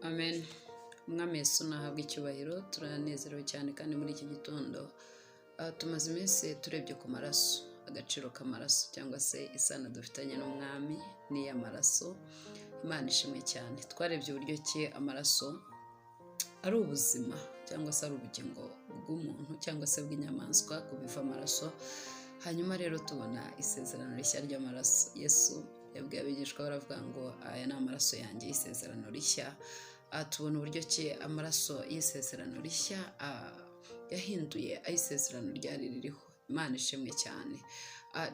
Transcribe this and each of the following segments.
Amen. Umwami Yesu nahabwe icyubahiro, turanezerewe cyane kandi muri iki gitondo tumaze iminsi turebye ku maraso, agaciro k'amaraso cyangwa se isano dufitanye n'umwami ni iy'amaraso. Imana ishimwe cyane. Twarebye uburyo ki amaraso ari ubuzima cyangwa se ari ubugingo bw'umuntu cyangwa se bw'inyamaswa ku biva amaraso. Hanyuma rero tubona isezerano rishya ry'amaraso. Yesu yabwiye abigishwa baravuga ngo aya ni amaraso yanjye y'isezerano rishya. Tubona uburyo ki amaraso y'isezerano rishya yahinduye ay'isezerano ryari ririho. Imana ishimwe cyane.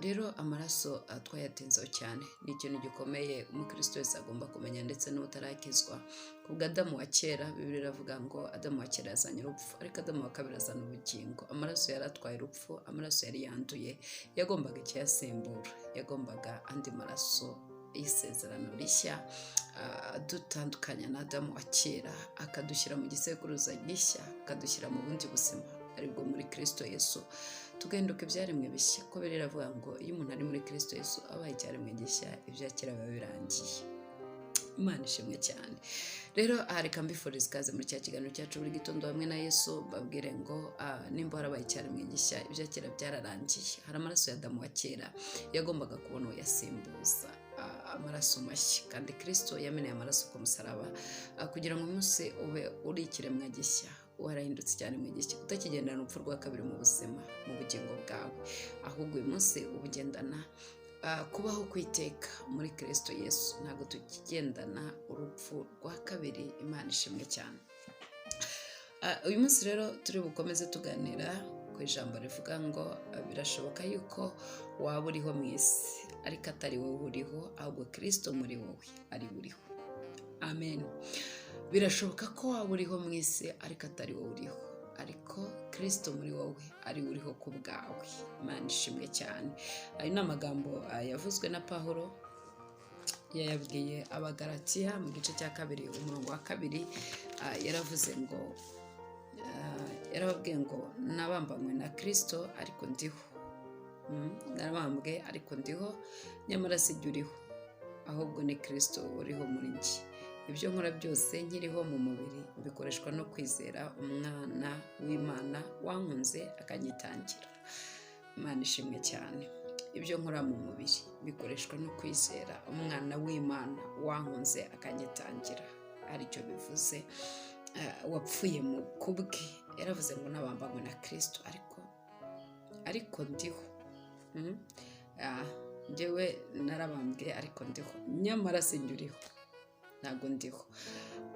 Rero amaraso twayatinzeho cyane, ni ikintu gikomeye umukristo wese agomba kumenya ndetse n'utarakizwa. Kubwa Adamu wa kera, Bibiliya iravuga ngo Adamu wa kera yazanye urupfu, ariko Adamu wa kabiri azana ubugingo. Amaraso yari atwaye urupfu, amaraso yari yanduye, yagombaga ikiyasimbura, yagombaga andi maraso y'isezerano rishya adutandukanya na Adamu wa kera, akadushyira mu gisekuruza gishya, akadushyira mu bundi buzima aribwo muri Kristo Yesu, tugahinduka ibyaremwe bishya. Ko Bibiliya iravuga ngo iyo umuntu ari muri Kristo Yesu abaye icyaremwe gishya, ibya kera biba birangiye. Imana ishimwe cyane. Rero aha reka mbifurize ikaze muri cya kiganiro cyacu buri gitondo hamwe na Yesu, mbabwire ngo nimba warabaye icyaremwe gishya, ibya kera byararangiye. Hari amaraso ya Adamu wa kera yagombaga kubona uyasimbuza amaraso mashya, kandi Kristo yameneye amaraso ku musaraba kugira ngo umunsi ube uri ikiremwa gishya, warahindutse icyaremwe gishya, utakigendana urupfu rwa kabiri mu buzima, mu bugingo bwawe, ahubwo uyu munsi ubugendana kubaho kwiteka muri Kristo Yesu. Ntabwo tukigendana urupfu rwa kabiri. Imana ishimwe cyane. Uyu munsi rero turi bukomeze tuganira ku ijambo rivuga ngo birashoboka yuko waba uriho mu isi ariko atari wowe uriho, ahubwo Kristo muri wowe ari uriho. Amen. Birashoboka ko waba uriho mu isi ariko atari wowe uriho, ariko Kristo muri wowe ari uriho ku bwawe. Imana ishimwe cyane. Ayo ni amagambo yavuzwe na Pawulo, yayabwiye Abagalatiya mu gice cya 2 umurongo wa 2. Yaravuze ngo yarababwiye ngo nabambanywe na Kristo ariko ndiho, narabambwe ariko ndiho, nyamara si jye uriho, ahubwo ni Kristo uriho muri njye. Ibyo nkora byose nkiriho mu mubiri bikoreshwa no kwizera umwana w'Imana wankunze akanyitangira. Imana ishimwe cyane. Ibyo nkora mu mubiri bikoreshwa no kwizera umwana w'Imana wankunze akanyitangira, aricyo bivuze wapfuye mu kubwe. Yaravuze ngo nabambanywe na Kristo ariko ndiho. Njyewe narabambwe ariko ndiho, nyamara sinjye uriho, ntabwo ndiho,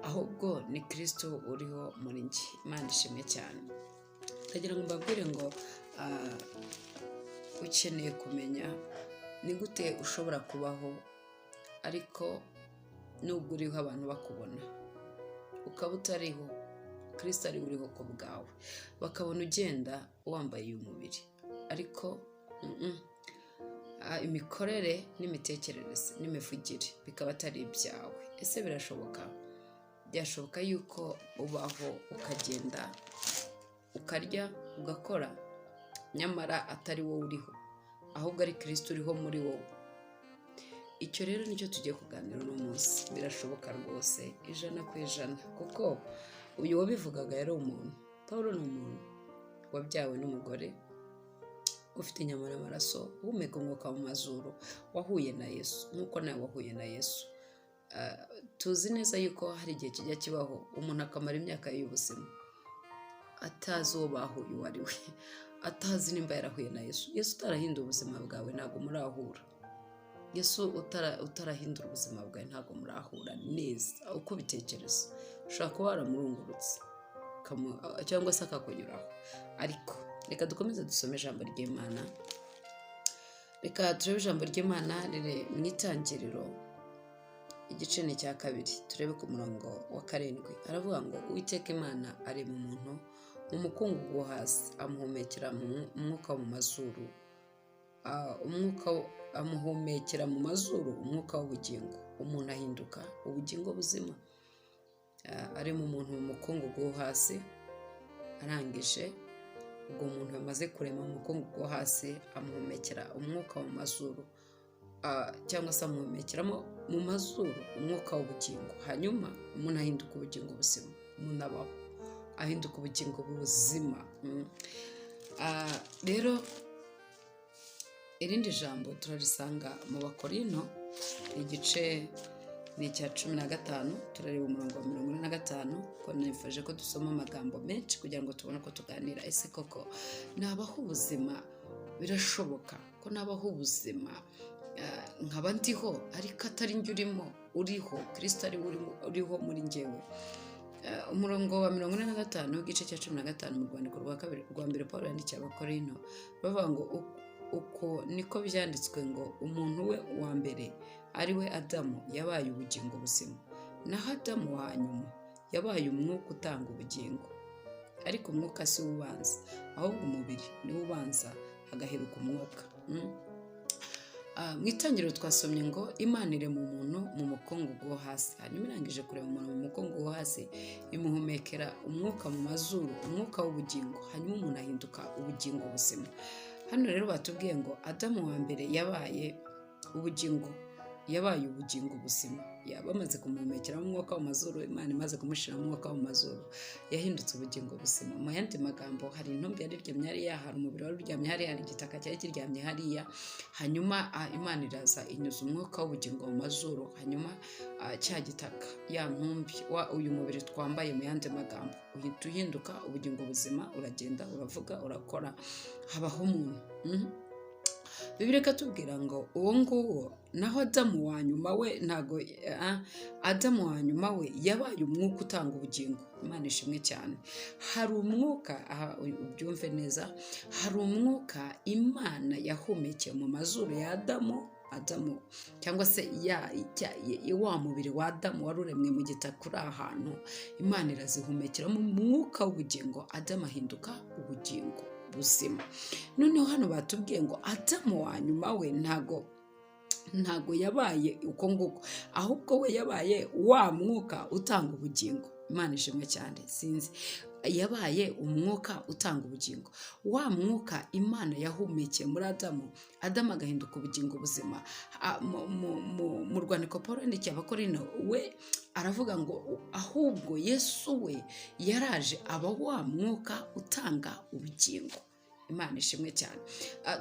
ahubwo ni Kristo uriho muri njye. Imana ishimwe cyane. Ndagira ngo mbabwire ngo ukeneye kumenya ni gute ushobora kubaho ariko nubwo uriho abantu bakubona, ukaba utariho, Kristo ari uriho ku bwawe, bakabona ugenda wambaye uyu mubiri ariko imikorere n'imitekerereze n'imivugire bikaba atari ibyawe. Ese birashoboka? Byashoboka yuko ubaho ukagenda ukarya ugakora nyamara atari wowe uriho, ahubwo ari Kristo uriho muri wowe. Icyo rero nicyo tugiye kuganira uno munsi. Birashoboka rwose 100%, kuko uyu wabivugaga yari umuntu. Pawulo ni umuntu wabyawe n'umugore, ufite inyama n'amaraso, uhumeka umwuka mu mazuru, wahuye na Yesu nk'uko nawe wahuye na Yesu. Tuzi neza yuko hari igihe kijya kibaho umuntu akamara imyaka y'ubuzima atazi uwo bahuye uwo ari we, atazi nimba yarahuye na Yesu. Yesu utarahindura ubuzima bwawe ntabwo murahura. Yesu utarahindura ubuzima bwawe ntabwo murahura neza uko ubitekereza. Ushobora kuba waramurungurutse cyangwa se akakunyuraho, ariko reka dukomeze dusome ijambo ry'Imana. Reka turebe ijambo ry'Imana riri mu Itangiriro igice ni icya 2, turebe ku murongo wa 7. Aravuga ngo Uwiteka Imana arema umuntu mu mukungugu wo hasi, amuhumekera umwuka mu mazuru, umwuka amuhumekera mu mazuru umwuka w'ubugingo, umuntu ahinduka ubugingo buzima. Arema umuntu mu mukungugu wo hasi, arangije ubwo umuntu yamaze kurema mu mukungugu wo hasi amuhumekera umwuka mu mazuru. cyangwa se amuhumekeramo mu mazuru umwuka w'ubugingo, hanyuma umuntu ahinduka ubugingo buzima, umuntu abaho ahinduka ubugingo buzima. Rero irindi jambo turarisanga mu Bakorino, igice ni icya 15, turareba umurongo wa 45, ko nifuje ko dusoma amagambo menshi kugira ngo tubone uko tuganira. Ese koko nabaho ubuzima? Birashoboka ko nabaho ubuzima nkaba ndiho, ariko atari njye urimo uriho, Kirisito ari we uriho muri njyewe. Umurongo wa 45 w'igice cya 15 mu rwandiko rwa kabiri, rwa mbere Paul yandikiye Abakorino, bavuga ngo uko niko byanditswe ngo umuntu we wa mbere, ari we Adamu, yabaye ubugingo buzima, naho Adamu wa nyuma yabaye umwuka utanga ubugingo. Ariko umwuka si wo ubanza, ahubwo umubiri niwo ubanza, hagaheruka umwuka. Mu itangiriro twasomye ngo Imana irema umuntu mu mukungugu wo hasi, hanyuma irangije kurema umuntu mu mukungugu wo hasi, imuhumekera umwuka mu mazuru, umwuka w'ubugingo, hanyuma umuntu ahinduka ubugingo buzima. Hano rero batubwiye ngo Adamu wa mbere yabaye ubugingo, yabaye ubugingo buzima. Bamaze kumuhumekeramo umwuka mu mazuru, Imana imaze kumushyiramo umwuka mu mazuru, yahindutse ubugingo buzima. Mu yandi magambo, hari intumbi yari iryamye hariya, hari umubiri wari uryamye hariya, hari igitaka cyari kiryamye hariya, hanyuma Imana iraza inyuza umwuka w'ubugingo mu mazuru, hanyuma cya gitaka, ya ntumbi, uyu mubiri twambaye, mu yandi magambo, uhita uhinduka ubugingo buzima, uragenda, uravuga, urakora, habaho umuntu. Bibiliya ikatubwira ngo uwo nguwo, naho Adamu wa nyuma we ntago, Adamu wa nyuma we yabaye umwuka utanga ubugingo. Imana ishimwe cyane. Hari umwuka, aha ubyumve neza, hari umwuka Imana yahumekeye mu mazuru ya Adamu, Adamu cyangwa se wa mubiri wa Adamu wari uremwe mu gitaka uri ahantu, Imana irazihumekeramo umwuka w'ubugingo, Adamu ahinduka ubugingo buzima. Noneho hano batubwiye ngo Adamu wa nyuma we ntago yabaye uko nguko, ahubwo we yabaye wa mwuka utanga ubugingo. Imana ishimwe cyane. Sinzi, yabaye umwuka utanga ubugingo, wa mwuka Imana yahumekeye muri Adamu, Adamu agahinduka ubugingo buzima. Mu rwandiko Paul yandikiye Abakorino, we aravuga ngo ahubwo Yesu we yaraje aba wa mwuka utanga ubugingo. Imana ishimwe cyane.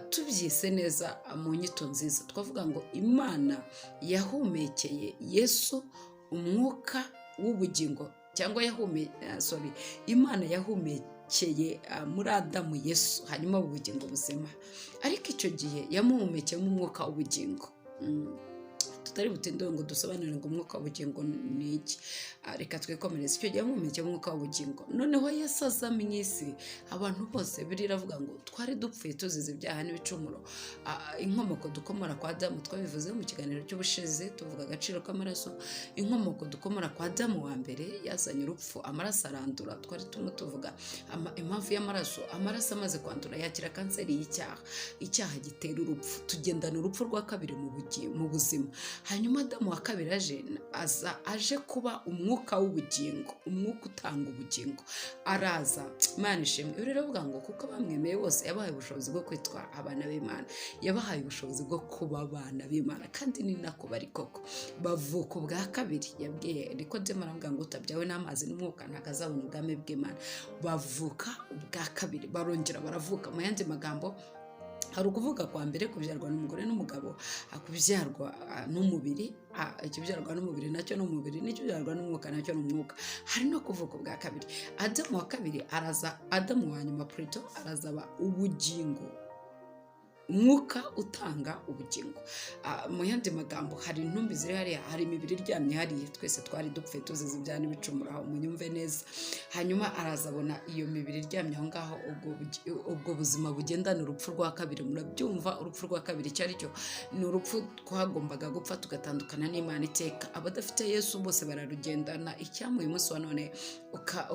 Tubyise neza mu nyito nziza, twavuga ngo Imana yahumekeye Yesu umwuka w'ubugingo, cyangwa sorry, Imana yahumekeye muri Adamu Yesu, hanyuma ubugingo buzima, ariko icyo gihe yamuhumekeyemo umwuka w'ubugingo. Tutari butinde ngo dusobanure ngo umwuka w'ubugingo ni iki. Reka twikomereze. Icyo gihe yamuhumekeyemo umwuka w'ubugingo, noneho Yesu aza mu isi, abantu bose, Bibiliya iravuga ngo twari dupfuye tuzize ibyaha n'ibicumuro. Inkomoko dukomora kwa Adamu, twabivuze mu kiganiro cy'ubushize tuvuga agaciro k'amaraso. Inkomoko dukomora kwa Adamu wa mbere yazanye urupfu, amaraso arandura. Twari turimo tuvuga impamvu y'amaraso. Amaraso amaze kwandura yakira kanseri y'icyaha, icyaha gitera urupfu, tugendana urupfu rwa kabiri mu buzima. Hanyuma Adamu wa kabiri aje, aza aje kuba umwuka w'ubugingo, umwuka utanga ubugingo, araza. Imana ishimwe. Ibi rero avuga ngo kuko abamwemeye bose yabahaye ubushobozi bwo kwitwa abana b'Imana, yabahaye ubushobozi bwo kuba abana b'Imana, kandi ni nako bari koko, bavuka ubwa kabiri. Yabwiye Nikodemo, aravuga ngo utabyawe n'amazi n'umwuka ntabwo azabona ubwami bw'Imana. Bavuka ubwa kabiri, barongera baravuka. Mu yandi magambo, hari ukuvuka kwa mbere, kubyarwa n'umugore n'umugabo, kubyarwa n'umubiri, ikibyarwa n'umubiri nacyo ni umubiri, n'ikibyarwa n'umwuka nacyo ni umwuka. Hari no kuvuka ubwa kabiri. Adamu wa kabiri araza, Adamu wa nyuma plutôt, arazaba ubugingo, umwuka utanga ubugingo. Mu yandi magambo, hari intumbi ziri hariya, hari imibiri iryamye hariya, twese twari dupfuye tuzize ibyaha n'ibicumuro, aho munyumve neza. Hanyuma araza abona iyo mibiri iryamye aho ngaho, ubwo buzima bugendana urupfu rwa kabiri. Murabyumva urupfu rwa kabiri icyo ari cyo? Ni urupfu twagombaga gupfa tugatandukana n'Imana iteka. Abadafite Yesu bose bararugendana. Icyampa uyu munsi wa none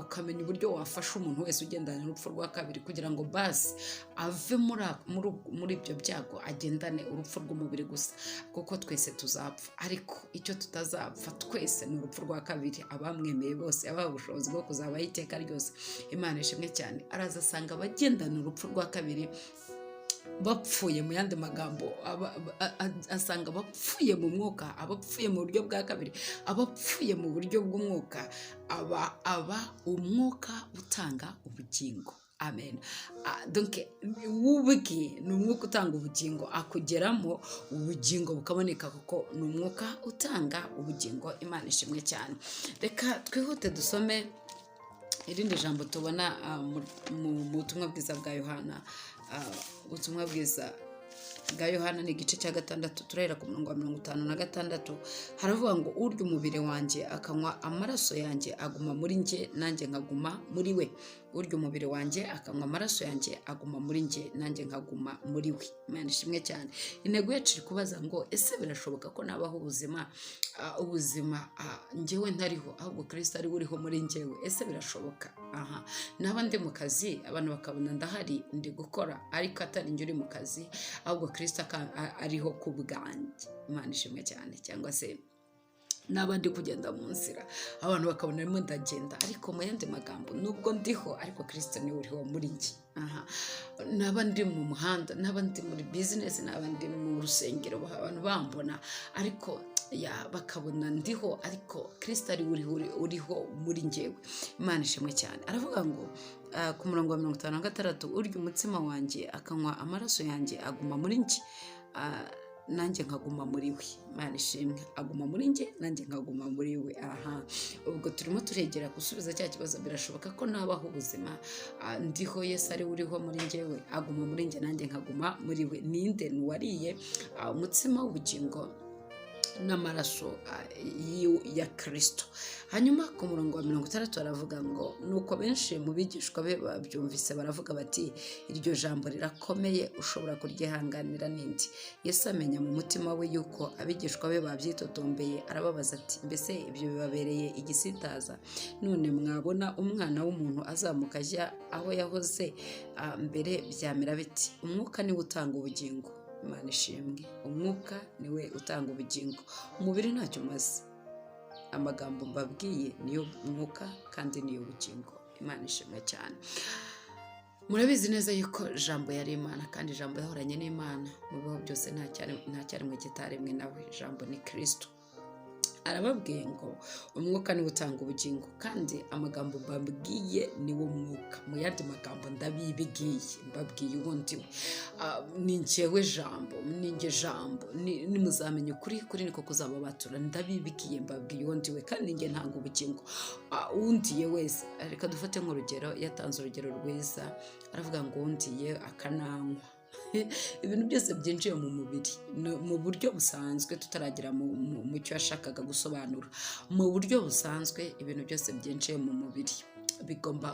ukamenya uburyo wafasha umuntu wese ugendana n'urupfu rwa kabiri, kugira ngo basi ave muri ibyo byago, agendane urupfu rw'umubiri gusa, kuko twese tuzapfa, ariko icyo tutazapfa twese ni urupfu rwa kabiri. Abamwemeye bose yabaha ubushobozi bwo kuzabaho iteka ryose. Imana ishimwe cyane. Araza asanga abagendana urupfu rwa kabiri. Bapfuye, mu yandi magambo, asanga abapfuye mu mwuka, abapfuye mu buryo bwa kabiri, abapfuye mu buryo bw'umwuka, aba umwuka utanga ubugingo. Amen. Donc ubwe ni umwuka utanga ubugingo, akugeramo ubugingo bukaboneka, kuko ni umwuka utanga ubugingo. Imana ishimwe cyane. Reka twihute dusome irindi jambo tubona mu butumwa bwiza bwa Yohana. Ubutumwa bwiza bwa Yohana ni igice cya 6, turahera ku murongo wa 56. Haravuga ngo: "Urya umubiri wanjye akanywa amaraso yanjye aguma muri njye, nanjye nkaguma muri we. Urya umubiri wanjye akanywa amaraso yanjye aguma muri njye, nanjye nkaguma muri we." Imana ishimwe cyane. Intego yacu iri kubaza ngo: ese birashoboka ko nabaho ubuzima njyewe ntariho, ahubwo Kirisito ari we uriho muri njyewe? Ese birashoboka? Aha naba ndi mu kazi, abantu bakabona ndahari, ndi gukora, ariko atari njye uri mu kazi, ahubwo Kirisito ariho ku bwanjye? Imana ishimwe cyane. Cyangwa se naba ndi kugenda mu nzira, abantu bakabona arimo ndagenda, ariko mu yandi magambo nubwo ndiho, ariko Kirisito niwe uriho muri njye. Aha naba ndi mu muhanda, naba ndi muri bizinesi, naba ndi mu rusengero, abantu bambona, ariko ya bakabona ndiho, ariko Kirisito ari we uriho muri njyewe. Imana ishimwe cyane. Aravuga ngo ku murongo wa 56: "Urya umutsima wanjye akanywa amaraso yanjye aguma muri njye, nanjye nkaguma muri we." Imana ishimwe. Aguma muri njye, nanjye nkaguma muri we. Aha ubwo turimo turegera gusubiza cya kibazo: birashoboka ko nabaho ubuzima ndiho, Yesu ari we uriho muri njyewe, aguma muri njye, nanjye nkaguma muri we? Ninde? Ni uwariye umutsima w'ubugingo n'amaraso ya Kirisito. Hanyuma ku murongo wa 60 baravuga ngo: "Nuko benshi mu bigishwa be babyumvise baravuga bati: 'Iryo jambo rirakomeye, ushobora kuryihanganira n'indi?' Yesu amenya mu mutima we yuko abigishwa be babyitotombeye, arababaza ati: 'Mbese ibyo bibabereye igisitaza? None mwabona Umwana w'umuntu azamuka ajya aho yahoze mbere, byamera biti? Umwuka niwe utanga ubugingo.'" Imana ishimwe. Umwuka niwe utanga ubugingo, umubiri ntacyo umaze. "Amagambo mbabwiye niyo mwuka kandi niyo bugingo." Imana ishimwe cyane. Murabizi neza yuko Jambo yari Imana, kandi Jambo yahoranye n'Imana. Mu bibaho byose nta cyaremwe kitaremwe nawe. Jambo ni Kirisito. Arababwiye ngo umwuka niwe utanga ubugingo, kandi amagambo mbabwiye niwo mwuka. Mu yandi magambo, ndabibwiye, mbabwiye uwo ndiwe. Ni njyewe Jambo, ni njye Jambo. Nimuzamenya ukuri, kuri niko kuzababatura. Ndabibwiye, mbabwiye uwo ndiwe, kandi njye ntanga ubugingo. Undiye wese, reka dufate nk'urugero, yatanze urugero rwiza, aravuga ngo undiye akananywa. Ibintu byose byinjiye mu mubiri mu buryo busanzwe, tutaragera mu cyo yashakaga gusobanura, mu buryo busanzwe ibintu byose byinjiye mu mubiri bigomba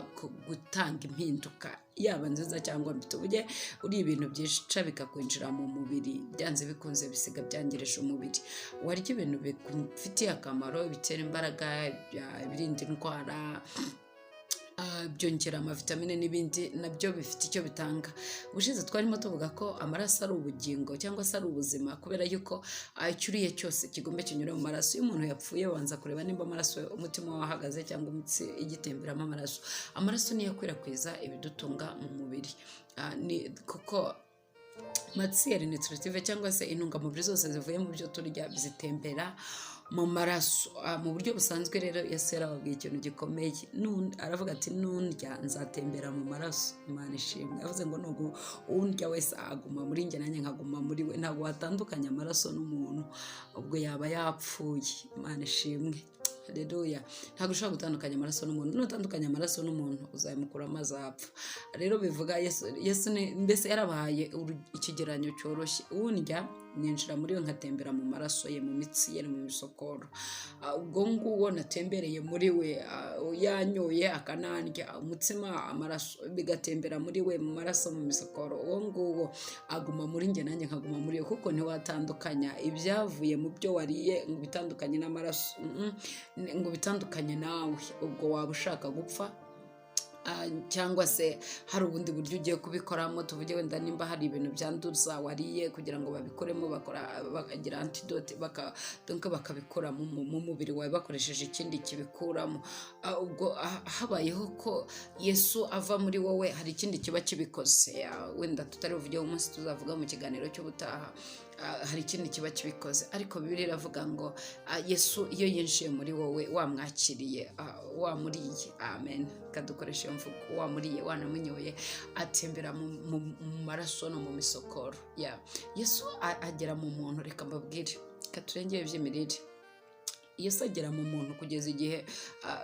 gutanga impinduka, yaba nziza cyangwa mbi. Tuvuge uri ibintu byica bikakwinjira mu mubiri, byanze bikunze bisiga byangirije umubiri. Warya ibintu bigufitiye akamaro, bitera imbaraga, ibirinda indwara, byongera amavitamine n'ibindi, nabyo bifite icyo bitanga. Ubushize twarimo tuvuga ko amaraso ari ubugingo cyangwa se ari ubuzima, kubera yuko icyo uriye cyose kigomba kinyura mu maraso. Iyo umuntu yapfuye, babanza kureba nimba amaraso, umutima wahagaze cyangwa imitsi igitemberamo amaraso. Amaraso niyo akwirakwiza ibidutunga mu mubiri. Kuko matière nutritive cyangwa se intungamubiri zose zivuye mu byo turya zitembera mu maraso. Mu buryo busanzwe rero, Yesu yarababwiye ikintu gikomeye. Aravuga ati: "Nundya nzatembera mu maraso." Imana ishimwe. Yavuze ngo nubwo undya wese aguma muri njye, nanjye nkaguma muri we. Ntabwo watandukanya amaraso n'umuntu, ubwo yaba yapfuye. Imana ishimwe. Haleluya. Ntabwo ushobora gutandukanya amaraso n'umuntu. Nutandukanya amaraso n'umuntu, uzamukuramo, azapfa. Rero bivuga Yesu mbese yarabahaye ikigereranyo cyoroshye: undya ninjira muri we, nkatembera mu maraso ye, mu mitsi ye no mu misokoro. Ubwo nguwo natembereye muri we, yanyoye akanandya, umutsima, amaraso bigatembera muri we, mu maraso, mu misokoro, uwo nguwo aguma muri njye, nanjye nkaguma muri we, kuko ntiwatandukanya ibyavuye mu byo wariye ngo bitandukanye n'amaraso, ngo bitandukanye nawe. Ubwo waba ushaka gupfa. Cyangwa se hari ubundi buryo ugiye kubikoramo, tuvuge wenda nimba hari ibintu byanduza wariye, kugira ngo babikoremo bakora bakagira antidote, donc bakabikora mu mubiri wawe bakoresheje ikindi kibikuramo. Ubwo habayeho ko Yesu ava muri wowe, hari ikindi kiba kibikoze. Wenda tutari buvuge umunsi, tuzavuga mu kiganiro cy'ubutaha. Hari ikindi kiba kibikoze, ariko Bibiliya iravuga ngo Yesu iyo yinjiye muri wowe, wamwakiriye, wamuriye, amen, kadukoresha iyo mvugo, wamuriye, wanamunyoye, atembera mu maraso no mu misokoro ya Yesu. Agera mu muntu. Reka mbabwire, reka turengere iby'imirire. Yesu agera mu muntu kugeza igihe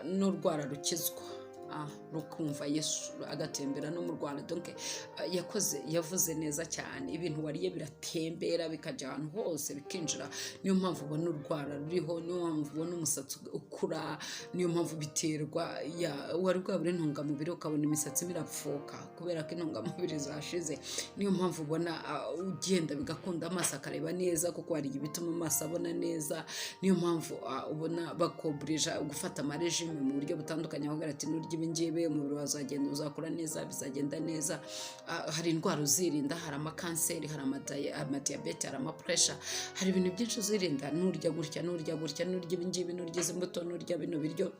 n'urwara rukizwa, rukumva Yesu, agatembera no mu Rwanda. Donc yakoze, yavuze neza cyane. Ibintu wariye biratembera, bikajya ahantu hose, bikinjira. Niyo mpamvu ubona urwara ruriho, niyo mpamvu ubona umusatsi ukura, niyo mpamvu biterwa ya wari bwabura intungamubiri, ukabona imisatsi birapfuka kubera ko intungamubiri zashize. Niyo mpamvu ubona ugenda bigakunda, amaso akareba neza, kuko wariye ibituma amaso abona neza. Niyo mpamvu ubona bakoburija gufata amarégime mu buryo butandukanye, aho ati: "Nurya ibi ngibi, umubiri wazagenda uzakura neza, bizagenda neza." Hari indwara uzirinda, hari amakanseri, hari amadiyabete, hari amapressure, hari ibintu byinshi uzirinda nurya gutya, nurya gutya, nurya ibi ngibi, nurya izi mbuto, nurya bino biryo.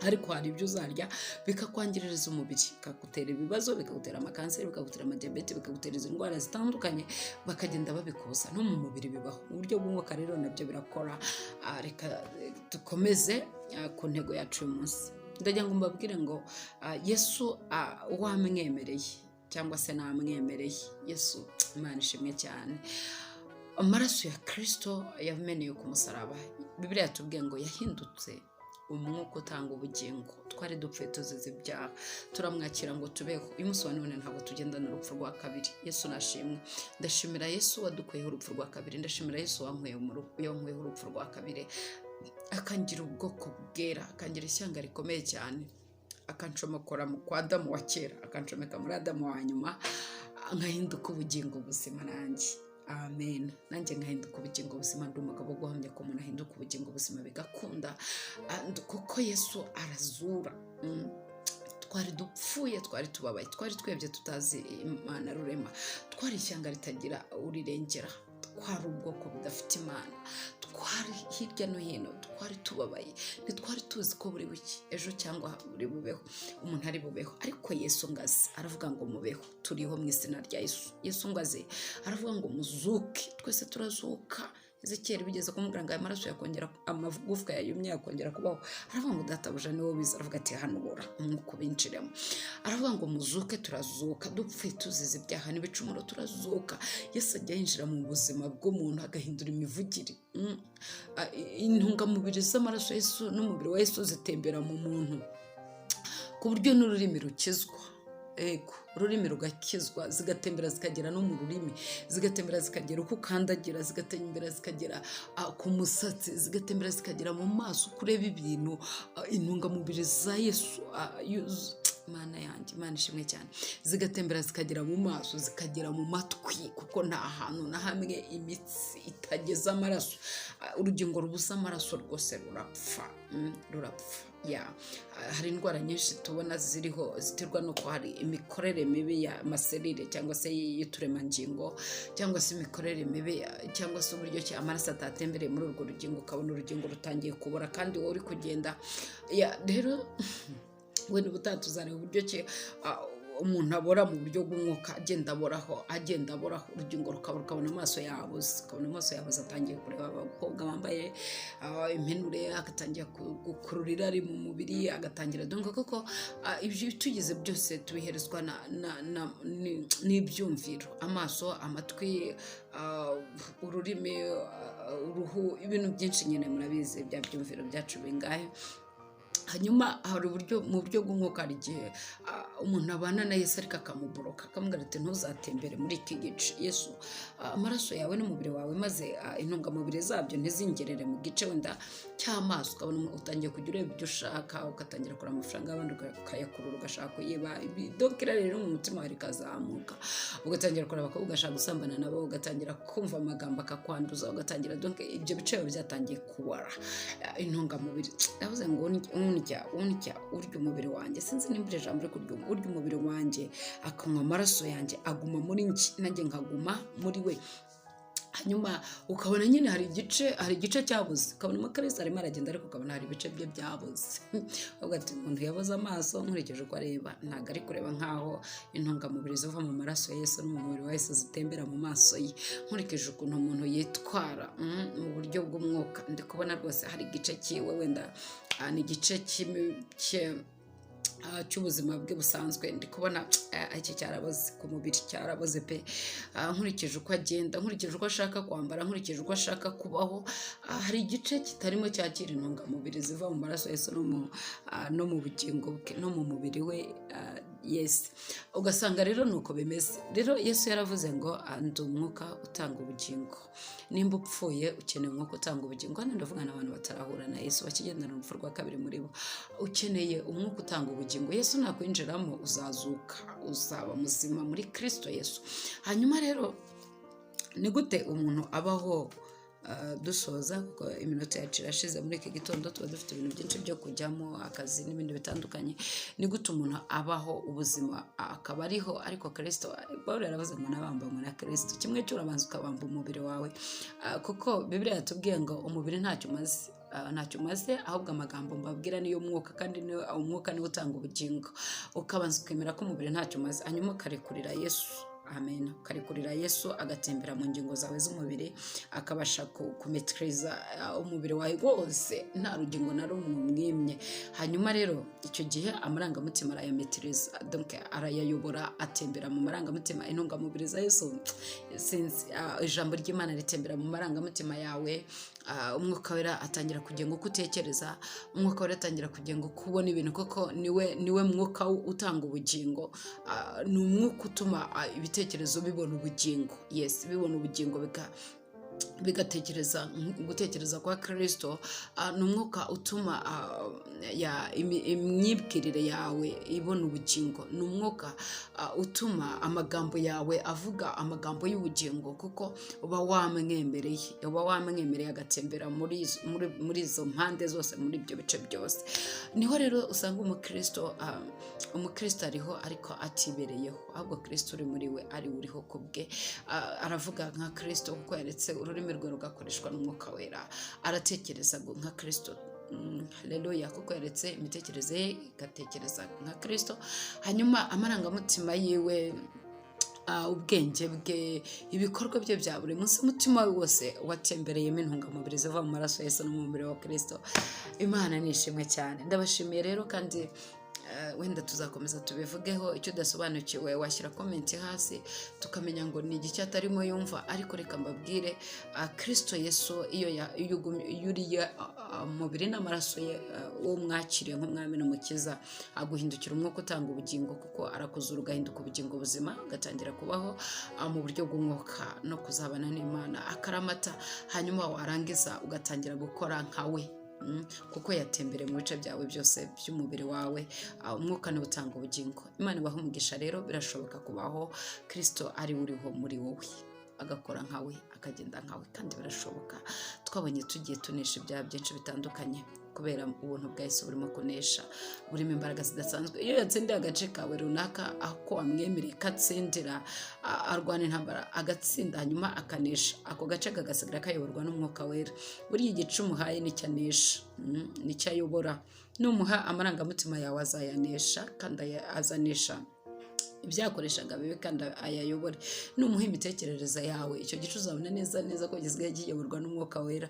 Ariko hari ibyo uzarya bikakwangiririza umubiri, bikagutera ibibazo, bikagutera amakanseri, bikagutera amadiyabete, bikagutera izi ndwara zitandukanye, bakagenda babikuza. No mu mubiri bibaho, mu buryo bw'umwuka rero nabyo birakora. Reka dukomeze ku ntego yacu uyu munsi. Ndagira ngo mbabwire ngo Yesu wamwemereye cyangwa se namwemereye Yesu, Imana ishimwe cyane. Amaraso ya Kirisito yameneye ku musaraba, Bibiliya yatubwiye ngo yahindutse umwuka utanga ubugingo. Twari dupfuye tuzize ibyaha, turamwakira ngo tubeho. Uyu munsi wa none ntabwo tugendana urupfu rwa kabiri. Yesu nashimwe. Ndashimira Yesu wadukuyeho urupfu rwa kabiri. Ndashimira Yesu wankuyeho urupfu rwa kabiri, akangira ubwoko bwera, akangira ishyanga rikomeye cyane, akancomokora mu kwa Adamu wa kera, akancomeka muri Adamu wa nyuma, nkahinduka ubugingo buzima nanjye. Amen. Nanjye nkahinduka ubugingo buzima. Ndi umugabo wo guhamya ko umuntu ahinduka ubugingo buzima bigakunda, kuko Yesu arazura. Twari dupfuye, twari tubabaye, twari twebye, tutazi Imana rurema, twari ishyanga ritagira urirengera, twari ubwoko budafite Imana, twari hirya no hino, twari tubabaye, ntitwari tuzi ko buri buke ejo cyangwa buri bubeho, umuntu ari bubeho. Ariko Yesu ngazi aravuga ngo mubeho. Turiho mu izina rya Yesu. Yesu ngazi aravuga ngo muzuke, twese turazuka. Ezekiyeli bigeze kumubwira ngo aya maraso yakongera, amagufwa yayumye yakongera kubaho, aravuga ngo: "Databuja, niwo biza." Aravuga ati: "Hanura umwuka ubinjiremo." Aravuga ngo muzuke, turazuka. Dupfuye tuzize ibyaha n'ibicumuro, turazuka. Yesu ajya yinjira mu buzima bw'umuntu, agahindura imivugire. Intungamubiri z'amaraso Yesu n'umubiri wa Yesu zitembera mu muntu ku buryo n'ururimi rukizwa. Ego, ururimi rugakizwa, zigatembera zikagera no mu rurimi, zigatembera zikagera uko ukandagira, zigatembera zikagera ku musatsi, zigatembera zikagera mu maso uko ureba ibintu. Intungamubiri za Yesu, Imana yanjye, Imana ishimwe cyane, zigatembera zikagera mu maso, zikagera mu matwi, kuko nta hantu na hamwe imitsi itageza amaraso. Urugingo rubuze amaraso rwose rurapfa, rurapfa ya. Hari indwara nyinshi tubona ziriho ziterwa n'uko hari imikorere mibi ya maserire cyangwa se y'uturemangingo, cyangwa se imikorere mibi, cyangwa se uburyo ki amaraso atatembereye muri urwo rugingo, ukabona urugingo rutangiye kubora kandi wowe uri kugenda ya. Rero wenda ubutaha tuzareba uburyo ki umuntu abora mu buryo bw'umwuka, agenda aboraho, agenda aboraho, urugingo rukaba, ukabona amaso yabuze, ukabona amaso yabuze, atangiye kureba abakobwa bambaye impenure, agatangira gukurura irari mu mubiri, agatangira donc koko ibyo tugize byose tubiherezwa n'ibyumviro: amaso, amatwi, ururimi, uruhu, ibintu byinshi nyine murabizi. Bya byumviro byacu bingahe? Hanyuma hari uburyo mu buryo bw'umwuka, hari igihe umuntu abana na Yesu ariko akamuboroka, akamubwira ati: "Ntuzatembere muri iki gice, Yesu, amaraso yawe n'umubiri wawe, maze intungamubiri zabyo ntizingerere mu gice wenda cy'amaso." Ukabona utangiye kujya ureba ibyo ushaka, ugatangira kureba amafaranga y'abandi, ukayakurura, ugashaka kuyiba. Donc irari rero mu mutima wawe rikazamuka, ugatangira kureba abakobwa, ugashaka gusambana nabo, ugatangira kumva amagambo akakwanduza, ugatangira, donc ibyo bice biba byatangiye kubora. Intungamubiri, yavuze ngo Undya undya urya umubiri wanjye, sinzi nimba iri jambo uri kuryumva, urya umubiri wanjye akanywa amaraso yanjye aguma muri njye, nanjye nkaguma muri we. Hanyuma ukabona nyine hari igice cyabuze, ukabona umukristo arimo aragenda ariko ukabona hari ibice bye byabuze. Uvuga ati umuntu yabuze amaso, nkurikije uko areba ntabwo ari kureba nk'aho intungamubiri ziva mu maraso ya Yesu no mu mubiri wa Yesu zitembera mu maso ye. Nkurikije ukuntu umuntu yitwara mu buryo bw'umwuka, ndi kubona rwose hari igice cyiwe wenda ni igice cy'ubuzima bwe busanzwe, ndi kubona iki cyaraboze ku mubiri, cyaraboze pe. Nkurikije uko agenda, nkurikije uko ashaka kwambara, nkurikije uko ashaka kubaho, hari igice kitarimo cyakira intungamubiri ziva mu maraso Yesu no mu bugingo bwe no mu mubiri we Yesu. Ugasanga rero nuko bimeze. Rero Yesu yaravuze ngo ndi umwuka utanga ubugingo, nimba upfuye ukeneye umwuka utanga ubugingo. Hano ndavuga n'abantu batarahura na Yesu, bakigendana urupfu rwa kabiri muri bo, ukeneye umwuka utanga ubugingo. Yesu nakwinjiramo uzazuka, uzaba muzima muri Kristo Yesu. Hanyuma rero ni gute umuntu abaho? Dusoza kuko iminota yacu irashize muri iki gitondo, tuba dufite ibintu byinshi byo kujyamo, akazi n'ibindi bitandukanye. Ni gute umuntu abaho ubuzima akaba ariho ariko Kristo? Pawulo yaravuze ngo nabambanywe na Kristo. Kimwe cyo urabanza ukabamba umubiri wawe, kuko Bibiliya yatubwiye ngo umubiri ntacyo umaze. Ntacyo umaze, ahubwo amagambo mbabwira niyo mwuka, kandi umwuka niwo utanga ubugingo. Ukabanza ukemera ko umubiri ntacyo umaze, hanyuma ukarekurira Yesu. Amen. Ukarekurira Yesu agatembera mu ngingo zawe z'umubiri, akabasha kumetiriza umubiri wawe wose, nta rugingo na rumwe umwimye. Hanyuma rero icyo gihe amarangamutima arayametiriza, donc arayayobora, atembera mu marangamutima. Intungamubiri za Yesu, sinzi, ijambo ry'Imana ritembera mu marangamutima yawe. Umwuka wera atangira kugenga uko utekereza, umwuka wera atangira kugenga uko ubona ibintu, kuko niwe mwuka utanga ubugingo. Ni umwuka utuma ibitekerezo bibona ubugingo. Yes, bibona ubugingo bigatekereza gutekereza kwa Kristo. Ni umwuka utuma imyibwirire yawe ibona ubugingo. Ni umwuka utuma amagambo yawe avuga amagambo y'ubugingo, kuko uba wamwemereye agatembera muri izo mpande zose, muri ibyo bice byose. Niho rero usanga umukristo ariho ariko atibereyeho, ahubwo Kristo uri muri we ari uriho ku bwe. Aravuga nka Kristo kuko yaretse ururimi rwe rugakoreshwa n'umwuka wera. Aratekereza nka Kristo, haleluya, kuko yaretse imitekerereze ye igatekereza nka Kristo. Hanyuma amarangamutima yiwe, ubwenge bwe, ibikorwa bye bya buri munsi, umutima we wose watembereyemo intungamubiri ziva mu maraso Yesu no mu mubiri wa Kristo. Imana ni ishimwe cyane. Ndabashimiye rero, kandi wenda tuzakomeza tubivugeho. Icyo udasobanukiwe washyira comment hasi, tukamenya ngo ni igiki atarimo yumva. Ariko reka mbabwire, Kristo Yesu iyo uriye umubiri n'amaraso ye, uwo mwakiriye nk'umwami n'umukiza, aguhindukira umwuka utanga ubugingo, kuko arakuzura ugahinduka ubugingo buzima, ugatangira kubaho mu buryo bw'umwuka no kuzabana n'Imana akaramata. Hanyuma warangiza ugatangira gukora nka we, kuko yatembereye mu bice byawe byose by'umubiri wawe. Umwuka niwo utanga ubugingo. Imana ibahe umugisha. Rero birashoboka kubaho Kristo ari uriho muri wowe, agakora nkawe, akagenda nkawe, kandi birashoboka. Twabonye tugiye tunesha ibyaha byinshi bitandukanye kubera ubuntu bwa Yesu burimo kunesha, burimo imbaraga zidasanzwe. Iyo yatsindiye agace kawe runaka, ako wamwemereye katsindira, arwana intambara agatsinda, hanyuma akanesha ako gace, kagasigara kayoborwa n'umwuka wera. Buriya igice umuhaye nicyo anesha, nicyo ayobora. Numuha amarangamutima yawe azayanesha, kandi azanesha ibyakoreshaga bibi kandi ayayobore. Numuha imitekerereze yawe, icyo gice uzabona neza neza ko gisigaye kiyoborwa n'umwuka wera.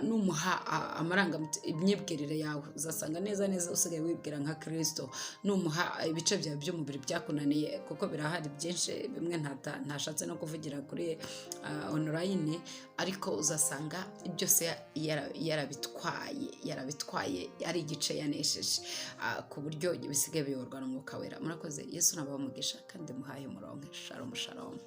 Numuha amarangamutima, imyibwirire yawe, uzasanga neza neza usigaye wibwira nka Kristo. Numuha ibice byawe by'umubiri byakunaniye, kuko birahari byinshi, bimwe ntashatse no kuvugira kuri online, ariko uzasanga byose yarabitwaye, ari igice yanesheje, ku buryo bisigaye biyoborwa n'umwuka wera. Murakoze. Yesu nabahe umugisha kandi muhaye umurongo. Shalom, shalom.